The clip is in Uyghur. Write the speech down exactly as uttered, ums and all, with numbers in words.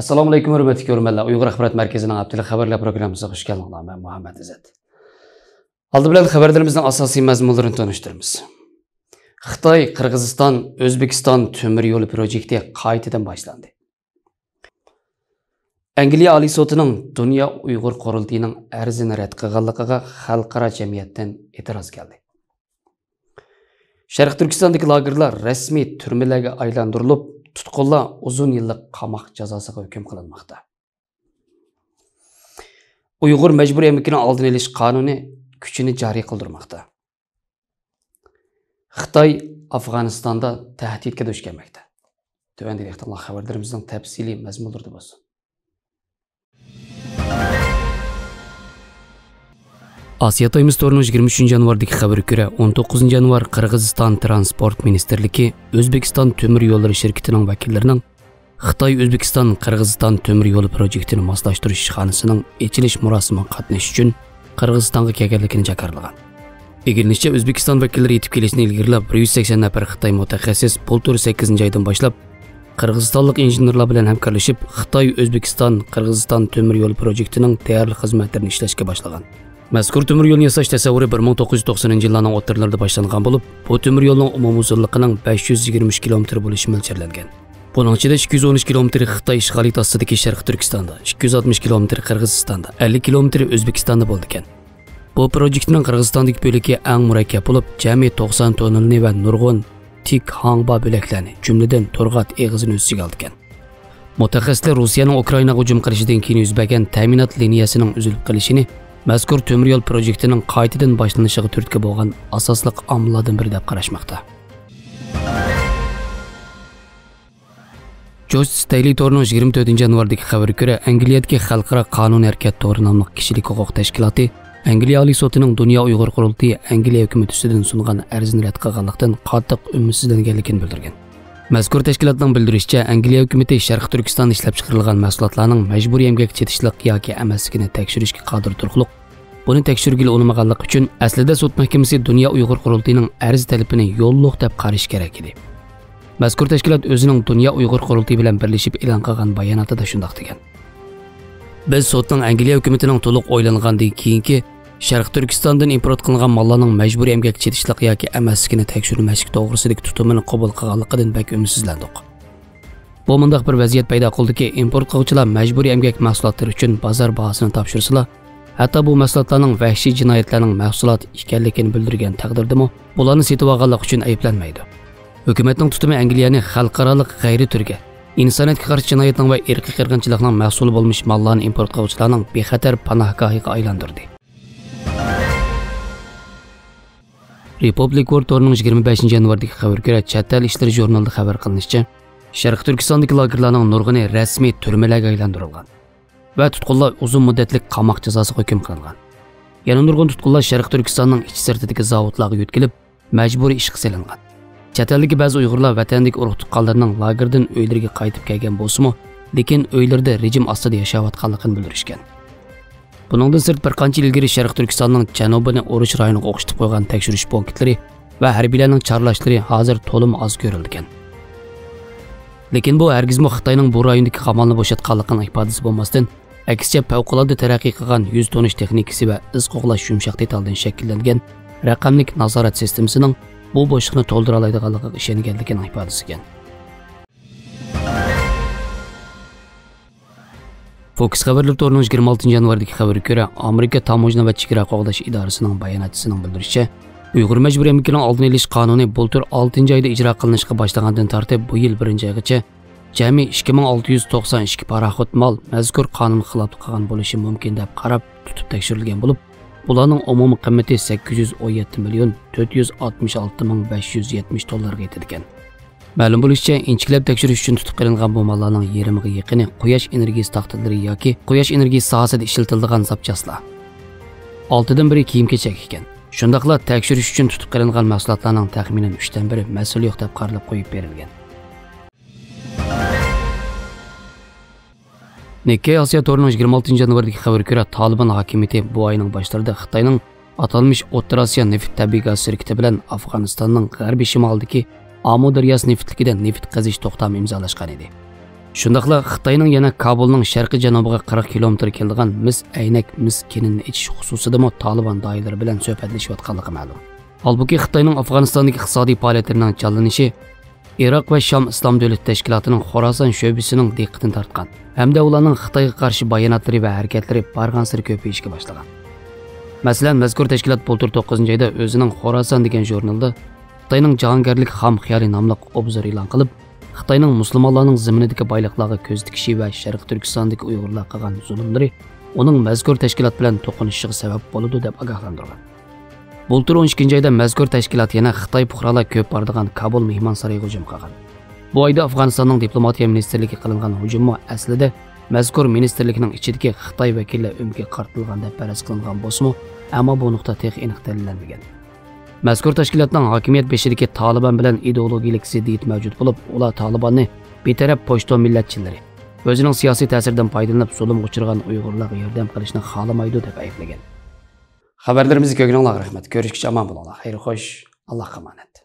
ئەسسالامۇئەلەيكۇم، ھۆرمەتلىك كۆرۈرمەنلەر. ئۇيغۇر ئاخبارات مەركىزىنىڭ ھەپتىلىك خەۋەرلەر پروگراممىسىغا خۇش كەلدىڭلار. مەن مۇھەممەد ئىززەت. ئالدى بىلەن خەۋەرلىرىمىزنىڭ ئاساسىي مەزمۇنلىرىنى تونۇشتۇرىمىز. خىتاي، قىرغىزىستان، ئۆزبېكىستان تۆمۈر يولى پروجېكتى قايتىدىن باشلاندى. ئەنگلىيە ئالىي سوتىنىڭ دۇنيا ئۇيغۇر قۇرۇلتىيىنىڭ ئەرزىنى رەت قىلغانلىقىغا خەلقئارا جەمئىيەتتىن ئېتىراز كەلدى. شەرقىي تۈركىستاندىكى لاگېرلار رەسمىي تۈرمىلەرگە ئايلاندۇرۇلۇپ، تۇتقۇنلار ئۇزۇن يىللىق قاماق جازاسىغا ھۆكۈم قىلىنماقتا. ئۇيغۇر مەجبۇرىي ئەمگىكىنىڭ ئالدىنى ئېلىش قانۇنى كۈچىنى جارى قىلدۇرماقتا. خىتاي ئافغانىستاندا تەھدىتكە دۇچ كەلمەكتە. تۆۋەندىكى ئېكرانلار خەۋەرلىرىمىزنىڭ تەپسىلىي مەزمۇنلىرىدا بولسۇن. ئاسىيا تايمز تورىنىڭ يىگىرمە ئۈچىنچى يانۋاردىكى خەۋىرىگە كۆرە، ئون توققۇزىنچى يانۋار قىرغىزىستان تىرانسپورت مىنىستىرلىكى ئۆزبېكىستان تۆمۈر يوللىرى شىركىتىنىڭ ۋەكىللىرىنىڭ خىتاي، ئۆزبېكىستان، قىرغىزىستان تۆمۈر يولى پروجېكتىنى ماسلاشتۇرۇش ئىشخانىسىنىڭ ئېچىلىش مۇراسىمىغا قاتنىشىش ئۈچۈن قىرغىزىستانغا كەلگەنلىكىنى جاكارلىغان. ئىگىلىنىشىچە، ئۆزبېكىستان ۋەكىللىرى يېتىپ كېلىشتىن ئىلگىرىلا بىر يۈز سەكسەن نەپەر خىتاي مۇتەخەسسىس بۇلتۇر سەككىزىنچى ئايدىن باشلاپ قىرغىزىستانلىق ئىنژېنېرلار بىلەن ھەمكارلىشىپ، خىتاي، ئۆزبېكىستان، قىرغىزىستان تۆمۈر يولى پروجېكتىنىڭ تەييارلىق خىزمەتلىرىنى ئىشلەشكە باشلىغان. مەزكۇر تۆمۈر يولنى ياساش تەسەۋۋۇرى بىر مىڭ توققۇز يۈز توقسىنىنچى يىللارنىڭ ئوتتۇرىلىرىدا باشلانغان بولۇپ، بۇ تۆمۈر يولنىڭ ئومۇمىي ئۇزۇنلۇقىنىڭ بەش يۈز يىگىرمە ئۈچ كىلومېتىر بولۇشى مۆلچەرلەنگەن. بۇنىڭ ئىچىدە ئىككى يۈز ئون ئۈچ كىلومېتىرى خىتاي ئىشغالىيىتى ئاستىدىكى شەرقىي تۈركىستاندا، ئىككى يۈز ئاتمىش كىلومېتىرى قىرغىزىستاندا، ئەللىك كىلومېتىرى ئۆزبېكىستاندا بولىدىكەن. بۇ پروجېكتنىڭ قىرغىزىستاندىكى بۆلىكى ئەڭ مۇرەككەپ بولۇپ، جەمئىي توقسان توننېلنى ۋە نۇرغۇن تىك ھاڭبا بۆلەكلەرنى، جۈملىدىن تورغات ئېغىزىنى ئۆز ئىچىگە ئالىدىكەن. مۇتەخەسسىسلەر روسىيەنىڭ ئۇكرائىناغا ھۇجۇم قىلىشىدىن كېيىن يۈز بەرگەن تەمىنات لىنىيەسىنىڭ ئۈزۈلۈپ قېلىشىنى مەزكۇر تۆمۈر يول پروجېكتىنىڭ قايتىدىن باشلىنىشىغا تۈرتكە بولغان ئاساسلىق ئامىللاردىن بىرى دەپ قاراشماقتا. جوستس دەيلى تورىنىڭ يىگىرمە تۆتىنچى يانۋاردىكى خەۋىرىگە كۆرە، ئەنگلىيەدىكى خەلقئارا قانۇن ھەرىكەت تورى ناملىق كىشىلىك ھوقۇق تەشكىلاتى ئەنگلىيە ئالىي سوتىنىڭ دۇنيا ئۇيغۇر قۇرۇلتىيى ئەنگلىيە ھۆكۈمىتى ئۈستىدىن سۇنغان ئەرزنى رەت قىلغانلىقتىن قاتتىق ئۈمىدسىزلەنگەنلىكىنى بىلدۈرگەن. مەزكۇر تەشكىلاتنىڭ بىلدۈرۈشىچە، ئەنگلىيە ھۆكۈمىتى شەرقىي تۈركىستاندا ئىشلەپچىقىرىلغان مەھسۇلاتلارنىڭ مەجبۇرىي ئەمگەككە چېتىشلىق ياكى ئەمەسلىكىنى تەكشۈرۈشكە قادىر تۇرۇقلۇق، بۇنى تەكشۈرگىلى ئۇنىمىغانلىقى ئۈچۈن، ئەسلىدە سوت مەھكىمىسى دۇنيا ئۇيغۇر قۇرۇلتىيىنىڭ ئەرز تەلىپىنى يوللۇق دەپ قارىشى كېرەك ئىدى. مەزكۇر تەشكىلات ئۆزىنىڭ دۇنيا ئۇيغۇر قۇرۇلتىيى بىلەن بىرلىشىپ ئېلان قىلغان باياناتىدا شۇنداق دېگەن: بىز سوتنىڭ ئەنگلىيە ھۆكۈمىتىنىڭ تولۇق ئويلانغاندىن كېيىنكى شەرقىي تۈركىستاندىن ئىمپورت قىلىنغان ماللارنىڭ مەجبۇرىي ئەمگەككە چېتىشلىق ياكى ئەمەسلىكىنى تەكشۈرمەسلىك توغرىسىدىكى تۇتۇمىنى قوبۇل قىلغانلىقىدىن بەك ئۈمىدسىزلەندۇق. بۇ مۇنداق بىر ۋەزىيەت پەيدا قىلدىكى، ئىمپورت قىلغۇچىلار مەجبۇرىي ئەمگەك مەھسۇلاتلىرى ئۈچۈن بازار باھاسىنى تاپشۇرسىلا، ھەتتا بۇ مەھسۇلاتلارنىڭ ۋەھشىي جىنايەتلەرنىڭ مەھسۇلاتى ئىكەنلىكىنى بىلدۈرگەن تەقدىردىمۇ، بۇلارنى سېتىۋالغانلىقى ئۈچۈن ئەيىبلەنمەيدۇ. ھۆكۈمەتنىڭ تۇتۇمى ئەنگلىيەنى خەلقئارالىق غەيرىي تۈرگە، ئىنسانىيەتكە قارشى جىنايەتنىڭ ۋە ئىرقىي قىرغىنچىلىقنىڭ مەھسۇلى بولمىش ماللارنى ئىمپورت قىلغۇچىلارنىڭ بىخەتەر پاناھگاھىغا ئايلاندۇردى. رېپوبلىك ۋورد تورىنىڭ يىگىرمە بەشىنچى يانۋاردىكى خەۋىرىگە كۆرە، چەت ئەل ئىشلىرى ژۇرنىلىدا خەۋەر قىلىنىشىچە، شەرقىي تۈركىستاندىكى لاگېرلارنىڭ نۇرغۇنى رەسمىي تۈرمىلەرگە ئايلاندۇرۇلغان ۋە تۇتقۇنلار ئۇزۇن مۇددەتلىك قاماق جازاسىغا ھۆكۈم قىلىنغان. يەنە نۇرغۇن تۇتقۇنلار شەرقىي تۈركىستاننىڭ ئىچ سىرتىدىكى زاۋۇتلارغا يۆتكىلىپ، مەجبۇرىي ئىشقا سېلىنغان. چەت ئەلدىكى بەزى ئۇيغۇرلار ۋەتەندىكى ئۇرۇق تۇغقانلىرىنىڭ لاگېردىن ئۆيلىرىگە قايتىپ كەلگەن بولسىمۇ، لېكىن ئۆيلىرىدە رېجىم ئاستىدا ياشاۋاتقانلىقىنى بىلدۈرۈشكەن. بۇنىڭدىن سىرت، بىر قانچە يىل ئىلگىرى شەرقىي تۈركىستاننىڭ جەنۇبىنى ئۇرۇش رايونىغا ئوخشىتىپ قويغان تەكشۈرۈش پونكىتلىرى ۋە ھەربىيلەرنىڭ چارلاشلىرى ھازىر تولىمۇ ئاز كۆرۈلىدىكەن. لېكىن بۇ ھەرگىزمۇ خىتاينىڭ بۇ رايوندىكى قامالنى بوشاتقانلىقىنىڭ ئىپادىسى بولماستىن، ئەكسىچە، پەۋقۇلئاددە تەرەققىي قىلغان يۈز تونۇش تېخنىكىسى ۋە ئىز قوغلاش يۇمشاق دېتالدىن شەكىللەنگەن رەقەملىك نازارەت سىستېمىسىنىڭ بۇ بوشلۇقنى تولدۇرالايدىغانلىقىغا ئىشەنگەنلىكىنىڭ ئىپادىسىكەن. فوكس خەۋەرلىرى تورىنىڭ يىگىرمە ئالتىنچى يانۋاردىكى خەۋىرىگە كۆرە، ئامېرىكا تاموژنا ۋە چېگرا قوغداش ئىدارىسىنىڭ باياناتچىسىنىڭ بىلدۈرۈشىچە، ئۇيغۇر مەجبۇرىي ئەمگىكىنىڭ ئالدىنى ئېلىش قانۇنى بۇلتۇر ئالتىنچى ئايدا ئىجرا قىلىنىشقا باشلىغاندىن تارتىپ، بۇ يىل بىرىنچى ئايغىچە جەمئىي ئىككى مىڭ ئالتە يۈز توقسان ئىككى پاراخوت مال مەزكۇر قانۇن خىلاپلىق قىلغان بولۇشى مۇمكىن دەپ قاراپ تۇتۇپ تەكشۈرۈلگەن بولۇپ، بۇلارنىڭ ئومۇمىي قىممىتى سەككىز يۈز ئون يەتتە مىليون تۆت يۈز ئاتمىش ئالتە مىڭ بەش يۈز يەتمىش دوللارغا يېتىدىكەن. مەلۇم بولۇشىچە، ئىنچىكىلەپ تەكشۈرۈش ئۈچۈن تۇتۇپ قېلىنغان بۇ ماللارنىڭ يېرىمىغا يېقىنى قۇياش ئېنېرگىيىسى تاختىلىرى ياكى قۇياش ئېنېرگىيىسى ساھەسىدە ئىشلىتىلىدىغان زاپچاسلار. ئالتىدىن بىرى كىيىم-كېچەك ئىكەن. شۇنداقلا تەكشۈرۈش ئۈچۈن تۇتۇپ قېلىنغان مەھسۇلاتلارنىڭ تەخمىنەن ئۈچتىن بىرى مەسىلە يوق دەپ قارىلىپ قويۇپ بېرىلگەن. نىككەي ئاسىيا تورىنىڭ يىگىرمە ئالتىنچى يانۋاردىكى خەۋىرىگە كۆرە، تالىبان ھاكىمىيىتى بۇ ئاينىڭ باشلىرىدا خىتاينىڭ ئاتالمىش ئوتتۇرا ئاسىيا نېفىت تەبىئىي گاز شىركىتى بىلەن ئافغانىستاننىڭ غەربىي شىمالىدىكى ئامۇ دەرياسى نېفىتلىكىدە نېفىت قېزىش توختامى ئىمزالاشقان ئىدى. شۇنداقلا خىتاينىڭ يەنە كابۇلنىڭ شەرقىي جەنۇبىغا قىرىق كىلومېتىر كېلىدىغان مىس ئەينەك مىس كېنىنى ئېچىش خۇسۇسىدىمۇ تالىبان دائىرىلىرى بىلەن سۆھبەتلىشىۋاتقانلىقى مەلۇم. ھالبۇكى، خىتاينىڭ ئافغانىستاندىكى ئىقتىسادىي پائالىيەتلىرىنىڭ جانلىنىشى ئىراق ۋە شام ئىسلام دۆلىتى تەشكىلاتىنىڭ خوراسان شۆبىسىنىڭ دىققىتىنى تارتقان ھەمدە ئۇلارنىڭ خىتايغا قارشى باياناتلىرى ۋە ھەرىكەتلىرى بارغانسېرى كۆپىيىشكە باشلىغان. مەسىلەن، مەزكۇر تەشكىلات بۇلتۇر توققۇزىنچى ئايدا ئۆزىنىڭ خوراسان دېگەن ژۇرنىلىدا خىتاينىڭ جاھانگەرلىك خام خىيالى ناملىق ئوبزور ئېلان قىلىپ، خىتاينىڭ مۇسۇلمانلارنىڭ زېمىنىدىكى بايلىقلارغا كۆز تىكىشى ۋە شەرقىي تۈركىستاندىكى ئۇيغۇرلارغا قىلغان زۇلۇملىرى ئۇنىڭ مەزكۇر تەشكىلات بىلەن توقۇنۇشۇشىغا سەۋەب بولىدۇ، دەپ ئاگاھلاندۇرغان. بۇلتۇر ئون ئىككىنچى ئايدا مەزكۇر تەشكىلات يەنە خىتاي پۇقرالار كۆپ بارىدىغان كابۇل مېھمانسارىيىغا ھۇجۇم قىلغان. بۇ ئايدا ئافغانىستاننىڭ دىپلوماتىيە مىنىستىرلىكىگە قىلىنغان ھۇجۇممۇ ئەسلىدە مەزكۇر مىنىستىرلىكنىڭ ئىچىدىكى خىتاي ۋەكىللەر ئۆمىكىگە قارىتىلغان دەپ پەرەز قىلىنغان بولسىمۇ، ئەمما بۇ نۇقتا تېخى ئېنىق دەلىللەنمىگەن. مەزكۇر تەشكىلاتنىڭ ھاكىمىيەت بېشىدىكى تالىبان بىلەن ئىدېئولوگىيەلىك زىددىيىتى مەۋجۇت بولۇپ، ئۇلار تالىباننى بىتەرەپ پشتۇ مىللەتچىلىرى، ئۆزىنىڭ سىياسىي تەسىرىدىن پايدىلىنىپ زۇلۇمغا ئۇچرىغان ئۇيغۇرلارغا ياردەم قىلىشنى خالىمايدۇ، دەپ ئەيىبلىگەن. خەۋەرلىرىمىزنى كۆرگىنىڭلارغا رەھمەت. كۆرۈشكىچە ئامان بولۇڭلار. خەير خوش. ئاللاھقا ئامانەت.